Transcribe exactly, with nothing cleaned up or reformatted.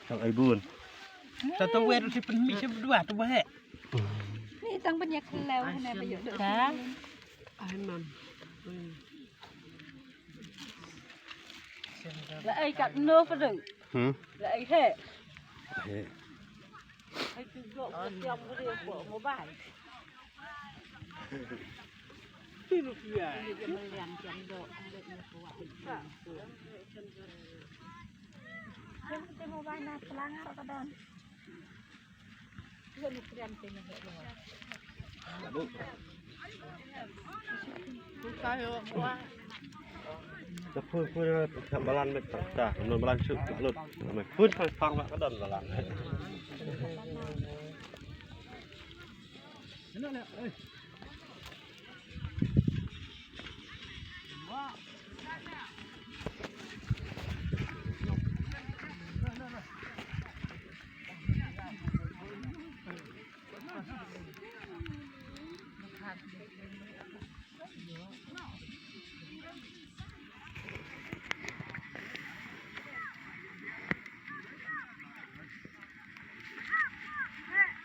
Tang ai bun. Sa tu wer si pen mi si dua tu bah. Ni tang banyak lew hana bayu. Ka? Ai mam. La ai kat no padu. Hmm? La ai he. He. Ai tu blok siang beri ko mobile. Ta phu phu na ta balan met ta ta no balan chu ta lut. Phu phu pang ba ka don balan.